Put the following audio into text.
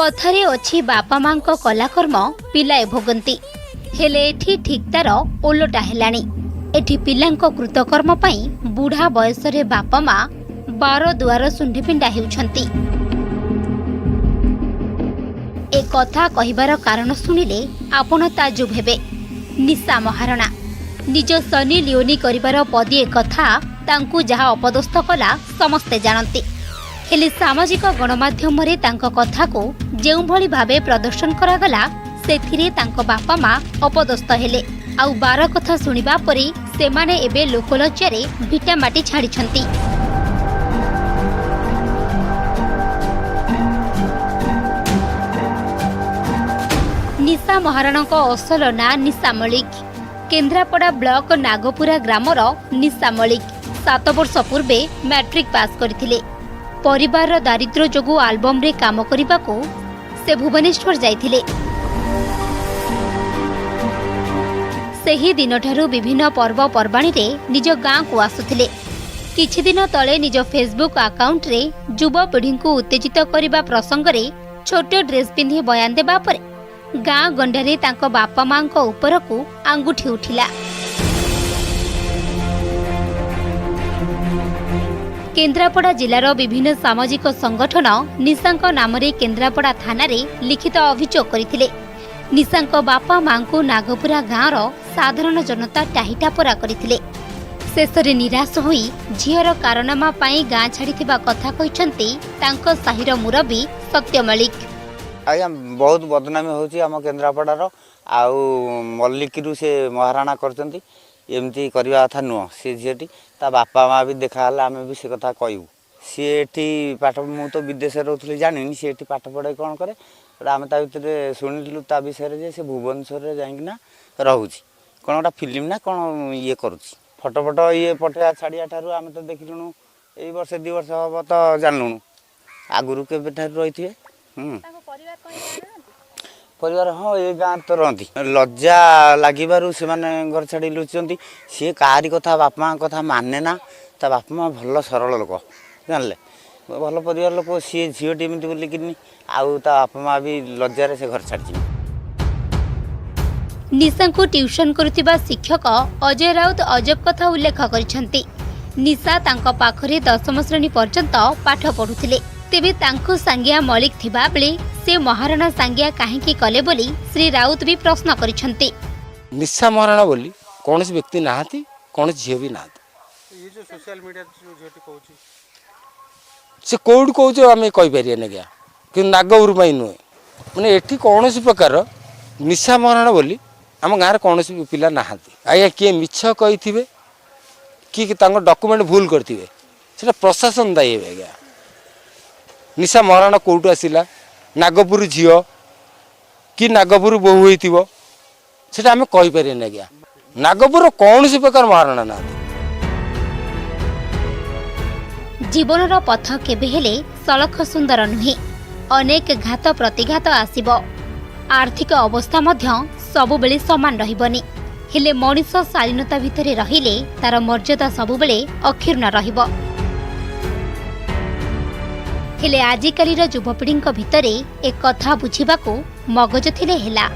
କଥାରେ ଅଛି, ବାପା ମାଙ୍କ କଲାକର୍ମ ପିଲାଏ ଭୋଗନ୍ତି। ହେଲେ ଏଠି ଠିକ୍ ତାର ଓଲଟା ହେଲାଣି। ଏଠି ପିଲାଙ୍କ କୃତକର୍ମ ପାଇଁ ବୁଢ଼ା ବୟସରେ ବାପା ମା ବାର ଦୁଆର ଶୁଣ୍ଢିପିଣ୍ଡା ହେଉଛନ୍ତି। ଏ କଥା କହିବାର କାରଣ ଶୁଣିଲେ ଆପଣ ତାଜୁବ ହେବେ। ନିଶା ମହାରଣା ନିଜ ସନି ଲିଓନି କରିବାର ପଦିଏ କଥା ତାଙ୍କୁ ଯାହା ଅପଦସ୍ଥ କଲା, ସମସ୍ତେ ଜାଣନ୍ତି। ହେଲେ ସାମାଜିକ ଗଣମାଧ୍ୟମରେ ତାଙ୍କ କଥାକୁ ଯେଉଁଭଳି ଭାବେ ପ୍ରଦର୍ଶନ କରାଗଲା, ସେଥିରେ ତାଙ୍କ ବାପା ମା ଅପଦସ୍ଥ ହେଲେ। ଆଉ ବାର କଥା ଶୁଣିବା ପରେ ସେମାନେ ଏବେ ଲୋକଲଜ୍ଜାରେ ଭିଟାମାଟି ଛାଡ଼ିଛନ୍ତି। ନିଶା ମହାରଣାଙ୍କ ଅସଲ ନାଁ ନିଶା ମଳିକ। କେନ୍ଦ୍ରାପଡ଼ା ବ୍ଲକ ନାଗପୁରା ଗ୍ରାମର ନିଶା ମଳିକ 7 ବର୍ଷ ପୂର୍ବେ ମ୍ୟାଟ୍ରିକ ପାସ୍ କରିଥିଲେ। ପରିବାରର ଦାରିଦ୍ର୍ୟ ଯୋଗୁଁ ଆଲବମରେ କାମ କରିବାକୁ ସେ ଭୁବନେଶ୍ୱର ଯାଇଥିଲେ। ସେହି ଦିନଠାରୁ ବିଭିନ୍ନ ପର୍ବପର୍ବାଣୀରେ ନିଜ ଗାଁକୁ ଆସୁଥିଲେ। କିଛିଦିନ ତଳେ ନିଜ ଫେସବୁକ୍ ଆକାଉଣ୍ଟରେ ଯୁବପିଢ଼ିଙ୍କୁ ଉତ୍ତେଜିତ କରିବା ପ୍ରସଙ୍ଗରେ ଛୋଟ ଡ୍ରେସ୍ ପିନ୍ଧି ବୟାନ ଦେବା ପରେ ଗାଁ ଗଣ୍ଡାରେ ତାଙ୍କ ବାପା ମାଙ୍କ ଉପରକୁ ଆଙ୍ଗୁଠି ଉଠିଲା। କେନ୍ଦ୍ରାପଡ଼ା ଜିଲ୍ଲାର ବିଭିନ୍ନ ସାମାଜିକ ସଂଗଠନ ନିଶାଙ୍କ ନାମରେ କେନ୍ଦ୍ରାପଡ଼ା ଥାନାରେ ଲିଖିତ ଅଭିଯୋଗ କରିଥିଲେ। ନିଶାଙ୍କ ବାପା ମାଙ୍କୁ ନାଗପୁରା ଗାଁର ସାଧାରଣ ଜନତା ଟାହିଟାପରା କରିଥିଲେ। ଶେଷରେ ନିରାଶ ହୋଇ ଝିଅର କାରନାମା ପାଇଁ ଗାଁ ଛାଡ଼ିଥିବା କଥା କହିଛନ୍ତି ତାଙ୍କ ସାହିର ମୁରବୀ ସତ୍ୟ ମଳିକ। ଆଜ୍ଞା, ବହୁତ ବଦନାମୀ ହେଉଛି ଆମ କେନ୍ଦ୍ରାପଡ଼ାର। ଆଉ ମଲ୍ଲିକରୁ ସେ ମହାରାଣା କରିଛନ୍ତି। ଏମିତି କରିବା କଥା ନୁହଁ। ସେ ଝିଅଟି, ତା ବାପା ମା ବି ଦେଖାହେଲେ ଆମେ ବି ସେ କଥା କହିବୁ। ସିଏ ଏଠି ପାଠ, ମୁଁ ତ ବିଦେଶରେ ରହୁଥିଲି, ଜାଣିନି ସିଏ ଏଠି ପାଠ ପଢ଼େ, କ'ଣ କରେ। ଗୋଟେ ଆମେ ତା ଭିତରେ ଶୁଣିଥିଲୁ ତା ବିଷୟରେ ଯେ ସେ ଭୁବନେଶ୍ୱରରେ ଯାଇକିନା ରହୁଛି, କ'ଣ ଗୋଟେ ଫିଲ୍ମ ନା କ'ଣ ଇଏ କରୁଛି, ଫଟୋ ଫଟୋ ଇଏ ପଠେଇବା ଛାଡ଼ିବା ଠାରୁ ଆମେ ତ ଦେଖିଲୁଣୁ। ଏଇ ବର୍ଷେ 2 ବର୍ଷ ହେବ ତ ଜାଣିଲୁଣୁ, ଆଗରୁ କେବେଠାରୁ ରହିଥିବେ। ପରିବାର, ହଁ, ଏ ଗାଁରେ ତ ରହନ୍ତି। ଲଜ୍ଜା ଲାଗିବାରୁ ସେମାନେ ଘର ଛାଡ଼ି ଲୁଚନ୍ତି। ସିଏ କାହାରି କଥା, ବାପା ମାଙ୍କ କଥା ମାନେ ନା। ତା ବାପା ମା ଭଲ ସରଳ ଲୋକ, ଜାଣିଲେ, ଭଲ ପରିବାର ଲୋକ। ସିଏ ଝିଅଟି ଏମିତି ବୋଲିକିନି ଆଉ ତା ବାପା ମା ବି ଲଜ୍ଜାରେ ସେ ଘର ଛାଡ଼ିଛନ୍ତି। ନିଶାଙ୍କୁ ଟ୍ୟୁସନ କରୁଥିବା ଶିକ୍ଷକ ଅଜୟ ରାଉତ ଅଜବ କଥା ଉଲ୍ଲେଖ କରିଛନ୍ତି। ନିଶା ତାଙ୍କ ପାଖରେ ଦଶମ ଶ୍ରେଣୀ ପର୍ଯ୍ୟନ୍ତ ପାଠ ପଢୁଥିଲେ। ତେବେ ତାଙ୍କୁ ସାଙ୍ଗିଆ ମଳିକ ଥିବାବେଳେ ସେ ମହାରଣା ସାଙ୍ଗିଆ କାହିଁକି କଲେ ବୋଲି ଶ୍ରୀ ରାଉତ ବି ପ୍ରଶ୍ନ କରିଛନ୍ତି। ନିଶା ମହାରଣା ବୋଲି କୌଣସି ବ୍ୟକ୍ତି ନାହାନ୍ତି, କୌଣସି ଝିଅ ବି ନାହାନ୍ତି। ଇଏ ଯେଉଁ ସୋସିଆଲ ମିଡ଼ିଆରେ ଯେଉଁ ଝିଅଟି କହୁଛି? ସେ କେଉଁଠୁ କହୁଛି ଆମେ କହିପାରିବାନି ଆଜ୍ଞା, କିନ୍ତୁ ନାଗପୁର ପାଇଁ ନୁହେଁ। ମାନେ ଏଠି କୌଣସି ପ୍ରକାର ନିଶା ମହାରଣା ବୋଲି ଆମ ଗାଁରେ କୌଣସି ପିଲା ନାହାନ୍ତି ଆଜ୍ଞା। କିଏ ମିଛ କହିଥିବେ କି ତାଙ୍କ ଡକୁମେଣ୍ଟ ଭୁଲ କରିଥିବେ, ସେଟା ପ୍ରଶାସନ ଦାୟୀ ହେବେ ଆଜ୍ଞା। ନିଶା ମହାରଣା କେଉଁଠୁ ଆସିଲା? ନାଗପୁର ଝିଅ କି ନାଗପୁର ବୋହୂ ହେଇଥିବ, ସେଟା ଆମେ କହିପାରିବାନି ଆଜ୍ଞା। ନାଗପୁରର କୌଣସି ପ୍ରକାର ମହାରଣା ନାହାନ୍ତି। ଜୀବନର ପଥ କେବେ ହେଲେ ସଳଖ ସୁନ୍ଦର ନୁହେଁ। ଅନେକ ଘାତ ପ୍ରତିଘାତ ଆସିବ। ଆର୍ଥିକ ଅବସ୍ଥା ମଧ୍ୟ ସବୁବେଳେ ସମାନ ରହିବନି। ହେଲେ ମଣିଷ ଶାଳୀନତା ଭିତରେ ରହିଲେ ତାର ମର୍ଯ୍ୟାଦା ସବୁବେଳେ ଅକ୍ଷୁଣ୍ଣ ରହିବ। ହେଲେ ଆଜିକାଲିର ଯୁବପିଢ଼ିଙ୍କ ଭିତରେ ଏ କଥା ବୁଝିବାକୁ ମଗଜ ଥିଲେ ହେଲା।